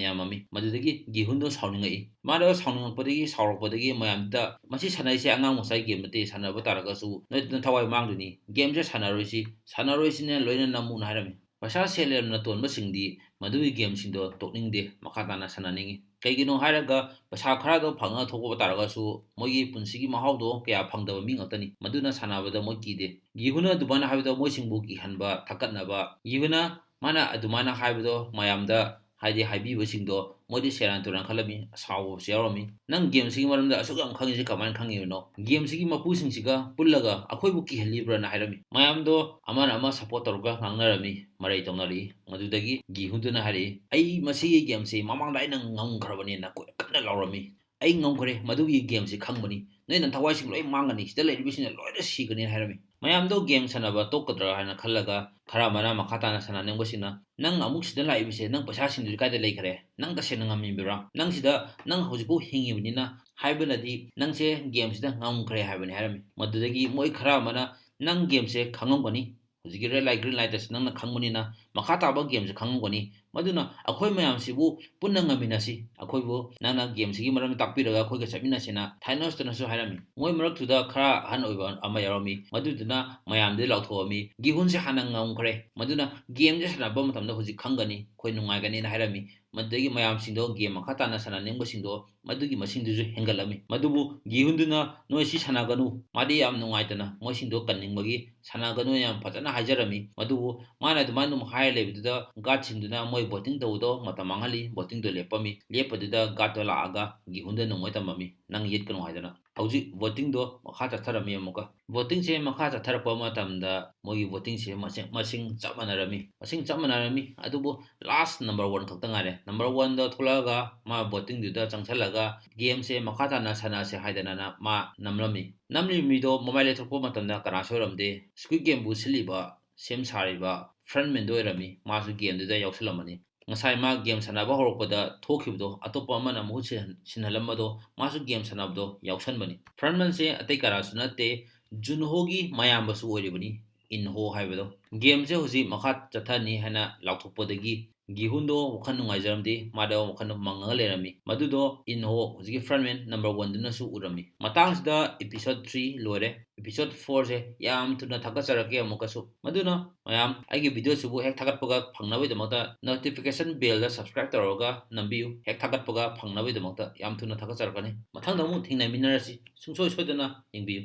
ꯌꯥꯝꯃꯝꯃꯤ꯫ ꯃꯗꯨꯗꯒꯤ ꯒꯤꯍꯨꯟꯗꯣ ꯁꯥꯎꯅꯤꯡꯉꯛꯏ꯫ ꯃꯥꯗꯣ ꯁꯥꯎꯅꯤꯡꯉꯛꯄꯗꯒꯤ, ꯁꯥꯎꯔꯛꯄꯗꯒꯤ ꯃꯌꯥꯝꯗꯨꯗ, "ꯃꯁꯤ ꯁꯥꯟꯅꯩꯁꯦ ꯑꯉꯥꯡ ꯃꯆꯥꯒꯤ game ꯅꯠꯇꯦ, ꯁꯥꯟꯅꯕ ꯇꯥꯔꯒꯁꯨ ꯅꯣꯏ ꯅꯊꯋꯥꯏ ꯃꯥꯡꯗꯣꯏꯅꯤ, game ꯁꯦ ꯁꯥꯟꯅꯔꯣꯏꯁꯤ, ꯁꯥꯟꯅꯔꯣꯏꯁꯤꯅ ꯂꯣꯏꯅ ꯅꯝꯃꯨꯅ" ꯍꯥꯏꯔꯝꯃꯤ꯫ ꯄꯩꯁꯥ ꯁꯦꯜ ꯌꯥꯝꯅ ꯇꯣꯟꯕꯁꯤꯡꯗꯤ ꯃꯗꯨꯒꯤ game ꯁꯤꯡꯗꯣ ꯇꯣꯛꯅꯤꯡꯗꯦ, ꯃꯈꯥ ꯇꯥꯅ ꯁꯥꯟꯅꯅꯤꯡꯉꯤ꯫ ꯀꯩꯒꯤꯅꯣ ꯍꯥꯏꯔꯒ ꯄꯩꯁꯥ ꯈꯔꯗꯣ ꯐꯪꯉ ꯊꯣꯛꯄ ꯇꯥꯔꯒꯁꯨ ꯃꯣꯏꯒꯤ ꯄꯨꯟꯁꯤꯒꯤ ꯃꯍꯥꯎꯗꯣ ꯀꯌꯥ ꯐꯪꯗꯕ ꯃꯤ ꯉꯥꯛꯇꯅꯤ꯫ ꯃꯗꯨꯅ ꯁꯥꯟꯅꯕꯗ ꯃꯣꯏ ꯀꯤꯗꯦ꯫ ꯒꯤꯍꯨꯅ ꯑꯗꯨꯃꯥꯏꯅ ꯍꯥꯏꯕꯗꯣ ꯃꯣꯏꯁꯤꯡꯕꯨ ꯀꯤꯍꯟꯕ, ꯊꯛꯀꯠꯅꯕ꯫ ꯒꯤꯍꯨꯅ ꯃꯥꯅ ꯑꯗꯨꯃꯥꯏꯅ ꯍꯥꯏꯕꯗꯣ ꯃꯌꯥꯝꯗ, ꯍꯥꯏꯗꯤ, ꯍꯥꯏꯕꯤꯕꯁꯤꯡꯗꯣ ꯃꯣꯏꯗꯤ ꯁꯦꯔꯥꯟ ꯇꯨꯔꯥꯟ ꯈꯜꯂꯝꯃꯤ, ꯁꯥꯎꯕꯁꯨ ꯌꯥꯎꯔꯝꯃꯤ꯫ "ꯅꯪ game ꯁꯤꯒꯤ ꯃꯔꯝꯗ ꯑꯁꯨꯛ ꯌꯥꯝ ꯈꯪꯉꯤꯁꯦ ꯀꯃꯥꯏꯅ ꯈꯪꯉꯤꯕꯅꯣ? Game ꯁꯤꯒꯤ ꯃꯄꯨꯁꯤꯡꯁꯤꯒ ꯄꯨꯜꯂꯒ ꯑꯩꯈꯣꯏꯕꯨ ꯀꯤꯍꯜꯂꯤꯕ꯭ꯔꯥꯅ?" ꯍꯥꯏꯔꯝꯃꯤ꯫ ꯃꯌꯥꯝꯗꯣ ꯑꯃꯅ ꯑꯃ support ꯇꯧꯔꯒ ꯉꯥꯡꯅꯔꯝꯃꯤ, ꯃꯔꯩ ꯇꯧꯅꯔꯛꯏ꯫ ꯃꯗꯨꯗꯒꯤ ꯒꯤꯍꯨꯟꯗꯨꯅ ꯍꯥꯏꯔꯛꯏ, "ꯑꯩ ꯃꯁꯤꯒꯤ game ꯁꯤ ꯃꯃꯥꯡꯗ ꯑꯩꯅ ꯉꯝꯈ꯭ꯔꯕꯅꯦꯅ" ꯀꯟꯅ ꯂꯥꯎꯔꯝꯃꯤ꯫ "ꯑꯩ ꯉꯝꯈ꯭ꯔꯦ, ꯃꯗꯨꯒꯤ game ꯁꯤ ꯈꯪꯕꯅꯤ꯫ ꯅꯣꯏ ꯅꯊꯋꯥꯏꯁꯤꯡ ꯂꯣꯏ ꯃꯥꯡꯒꯅꯤ, ꯁꯤꯗ ꯂꯩꯔꯤꯕꯁꯤꯡꯅ ꯂꯣꯏꯅ ꯁꯤꯒꯅꯤ" ꯍꯥꯏꯔꯝꯃꯤ꯫ ꯃꯌꯥꯝꯗꯣ game ꯁꯥꯟꯅꯕ ꯇꯣꯛꯀꯗ꯭ꯔꯥ ꯍꯥꯏꯅ ꯈꯜꯂꯒ ꯈꯔ ꯑꯃꯅ, ꯃꯈꯥ ꯇꯥꯅ ꯁꯥꯟꯅꯅꯤꯡꯕꯁꯤꯡꯅ, "ꯅꯪ ꯑꯃꯨꯛ ꯁꯤꯗ ꯂꯥꯛꯏꯕꯁꯦ ꯅꯪ ꯄꯩꯁꯥ ꯁꯤꯡꯗꯨꯗꯤ ꯀꯥꯏꯗ ꯂꯩꯈ꯭ꯔꯦ? ꯅꯪ ꯇꯁꯦꯡꯅ ꯉꯝꯃꯤꯕ꯭ꯔꯥ? ꯅꯪ ꯁꯤꯗ, ꯅꯪ ꯍꯧꯖꯤꯛꯐꯥꯎ ꯍꯤꯡꯉꯤꯕꯅꯤꯅ ꯍꯥꯏꯕꯅꯗꯤ ꯅꯪꯁꯦ game ꯁꯤꯗ ꯉꯝꯈ꯭ꯔꯦ" ꯍꯥꯏꯕꯅꯤ ꯍꯥꯏꯔꯝꯃꯤ꯫ ꯃꯗꯨꯗꯒꯤ ꯃꯣꯏ ꯈꯔ ꯑꯃꯅ, "ꯅꯪ game ꯁꯦ ꯈꯪꯉꯝꯒꯅꯤ, ꯍꯧꯖꯤꯛꯀꯤ red light, green light ꯑꯁꯤ ꯅꯪꯅ ꯈꯪꯕꯅꯤꯅ ꯃꯈꯥ ꯇꯥꯕ game ꯁꯦ ꯈꯪꯉꯝꯒꯅꯤ꯫ ꯃꯗꯨꯅ ꯑꯩꯈꯣꯏ ꯃꯌꯥꯝꯁꯤꯕꯨ ꯄꯨꯟꯅ ꯉꯝꯃꯤꯟꯅꯁꯤ, ꯑꯩꯈꯣꯏꯕꯨ ꯅꯪꯅ game ꯁꯤꯒꯤ ꯃꯔꯝꯗ ꯇꯥꯛꯄꯤꯔꯒ ꯑꯩꯈꯣꯏꯒ ꯆꯠꯃꯤꯟꯅꯁꯤꯅ" ꯊꯥꯏꯅꯣꯁꯇꯅꯁꯨ ꯍꯥꯏꯔꯝꯃꯤ꯫ ꯃꯣꯏ ꯃꯔꯛꯇꯨꯗ ꯈꯔ ꯑꯍꯟ ꯑꯣꯏꯕ ꯑꯃ ꯌꯥꯎꯔꯝꯃꯤ, ꯃꯗꯨꯗꯨꯅ ꯃꯌꯥꯝꯗꯒꯤ ꯂꯥꯎꯊꯣꯛꯑꯝꯃꯤ, "ꯒꯤꯍꯨꯟꯁꯦ ꯍꯥꯟꯅ ꯉꯝꯈ꯭ꯔꯦ, ꯃꯗꯨꯅ game ꯁꯦ ꯁꯥꯟꯅꯕ ꯃꯇꯝꯗ ꯍꯧꯖꯤꯛ ꯈꯪꯒꯅꯤ, ꯑꯩꯈꯣꯏ ꯅꯨꯡꯉꯥꯏꯒꯅꯤꯅ" ꯍꯥꯏꯔꯝꯃꯤ꯫ ꯃꯗꯨꯗꯒꯤ ꯃꯌꯥꯝꯁꯤꯡꯗꯣ game ꯃꯈꯥ ꯇꯥꯅ ꯁꯥꯟꯅꯅꯤꯡꯕꯁꯤꯡꯗꯣ ꯃꯗꯨꯒꯤ ꯃꯁꯤꯡꯗꯨꯁꯨ ꯍꯦꯟꯒꯠꯂꯝꯃꯤ꯫ ꯃꯗꯨꯕꯨ ꯒꯤꯍꯨꯟꯗꯨꯅ "ꯅꯣꯏ ꯁꯤ ꯁꯥꯟꯅꯒꯅꯨ", ꯃꯥꯗꯤ ꯌꯥꯝ ꯅꯨꯡꯉꯥꯏꯇꯅ ꯃꯣꯏꯁꯤꯡꯗꯣ ꯀꯟꯅꯤꯡꯕꯒꯤ "ꯁꯥꯟꯅꯒꯅꯨ" ꯌꯥꯝ ꯐꯖꯅ ꯍꯥꯏꯖꯔꯝꯃꯤ꯫ ꯃꯗꯨꯕꯨ ꯃꯥꯅ ꯑꯗꯨꯃꯥꯏꯅ ꯑꯗꯨꯝ ꯍꯥꯏꯔ ꯂꯩꯕꯗꯨꯗ guard ꯁꯤꯡꯗꯨꯅ ꯃꯣꯏ voting ꯇꯧꯕꯗꯣ ꯃꯇꯝ ꯃꯥꯡꯍꯜꯂꯤ꯫ Voting ꯗꯣ ꯂꯦꯞꯄꯝꯃꯤ꯫ ꯂꯦꯞꯄꯗꯨꯗ guard ꯇꯣ ꯂꯥꯛꯑꯒ ꯒꯤꯍꯨꯟꯗ ꯅꯣꯡꯃꯩ ꯇꯝꯃꯝꯃꯤ, "ꯅꯪ ꯌꯦꯠꯀꯅꯨ" ꯍꯥꯏꯗꯅ꯫ ꯍꯧꯖꯤꯛ voting ꯗꯣ ꯃꯈꯥ ꯆꯠꯊꯔꯝꯃꯤ꯫ ꯑꯃꯨꯛꯀ voting ꯁꯦ ꯃꯈꯥ ꯆꯠꯊꯔꯛꯄ ꯃꯇꯝꯗ ꯃꯣꯏꯒꯤ voting ꯁꯦ ꯃꯁꯤꯡ, ꯃꯁꯤꯡ ꯆꯞ ꯃꯥꯟꯅꯔꯝꯃꯤ꯫ ꯃꯁꯤꯡ ꯆꯞ ꯃꯥꯟꯅꯔꯝꯃꯤ꯫ ꯑꯗꯨꯕꯨ last number one ꯈꯛꯇ ꯉꯥꯏꯔꯦ꯫ Number one ꯗꯣ ꯊꯣꯛꯂꯛꯑꯒ ꯃꯥ voting ꯗꯨꯗ ꯆꯪꯁꯜꯂꯒ game ꯁꯦ ꯃꯈꯥ ꯇꯥꯅ ꯁꯥꯟꯅꯁꯦ ꯍꯥꯏꯗꯅ ꯃꯥ ꯅꯝꯂꯝꯃꯤ꯫ ꯅꯝꯂꯤꯕ ꯃꯤꯗꯣ ꯃꯃꯥꯏ ꯂꯩꯊꯣꯛꯄ ꯃꯇꯝꯗ ꯀꯅꯥꯁꯨ ꯑꯣꯏꯔꯝꯗꯦ꯫ Squid Game ꯕꯨ ꯁꯤꯜꯂꯤꯕ, ꯁꯦꯝ ꯁꯥꯔꯤꯕ frontman ꯗꯣ ꯑꯣꯏꯔꯝꯃꯤ꯫ ꯃꯥꯁꯨ game ꯗꯨꯗ ꯌꯥꯎꯁꯜꯂꯝꯃꯅꯤ꯫ ꯉꯁꯥꯏ ꯃꯥ game ꯁꯥꯟꯅꯕ ꯍꯧꯔꯛꯄꯗ ꯊꯣꯛꯈꯤꯕꯗꯣ, ꯑꯇꯣꯞꯄ ꯑꯃꯅ ꯃꯍꯨꯠ ꯁꯤꯟ-, ꯁꯤꯟꯍꯜꯂꯝꯕꯗꯣ, ꯃꯥꯁꯨ game ꯁꯥꯟꯅꯕꯗꯣ ꯌꯥꯎꯁꯟꯕꯅꯤ꯫ Frontman ꯁꯦ ꯑꯇꯩ ꯀꯅꯥꯁꯨ ꯅꯠꯇꯦ, ꯖꯨꯟꯍꯣꯒꯤ ꯃꯌꯥꯝꯕꯁꯨ ꯑꯣꯏꯔꯤꯕꯅꯤ, ꯏꯟꯍꯣ ꯍꯥꯏꯕꯗꯣ꯫ Game ꯁꯦ ꯍꯧꯖꯤꯛ ꯃꯈꯥ ꯆꯠꯊꯅꯤ ꯍꯥꯏꯅ ꯂꯥꯎꯊꯣꯛꯄꯗꯒꯤ ꯒꯤꯍꯨꯟꯗꯣ ꯋꯥꯈꯜ ꯅꯨꯡꯉꯥꯏꯖꯔꯝꯗꯦ, ꯃꯥꯗꯣ ꯋꯥꯈꯜ ꯃꯪꯉꯒ ꯂꯩꯔꯝꯃꯤ꯫ ꯃꯗꯨꯗꯣ ꯏꯟꯍꯣ, ꯍꯧꯖꯤꯛꯀꯤ frontman number one ꯗꯨꯅꯁꯨ ꯎꯔꯝꯃꯤ꯫ ꯃꯇꯥꯡꯁꯤꯗ episode three ꯂꯣꯏꯔꯦ꯫ Episode four ꯁꯦ ꯌꯥꯝ ꯊꯨꯅ ꯊꯥꯒꯠꯆꯔꯛꯀꯦ ꯑꯃꯨꯛꯀꯁꯨ꯫ ꯃꯗꯨꯅ ꯃꯌꯥꯝ, ꯑꯩꯒꯤ video ꯁꯤꯕꯨ ꯍꯦꯛ ꯊꯥꯒꯠꯄꯒ ꯐꯪꯅꯕꯒꯤꯗꯃꯛꯇ notification bell ꯗ subscribe ꯇꯧꯔꯒ ꯅꯝꯕꯤꯌꯨ꯫ ꯍꯦꯛ ꯊꯥꯒꯠꯄꯒ ꯐꯪꯅꯕꯒꯤꯗꯃꯛꯇ ꯌꯥꯝ ꯊꯨꯅ ꯊꯥꯒꯠꯆꯔꯛꯀꯅꯤ꯫ ꯃꯊꯪꯗ ꯑꯃꯨꯛ ꯊꯦꯡꯅꯃꯤꯟꯅꯔꯁꯤ꯫ ꯁꯨꯡꯁꯣꯏ ꯁꯣꯏꯗꯅ ꯌꯦꯡꯕꯤꯌꯨ꯫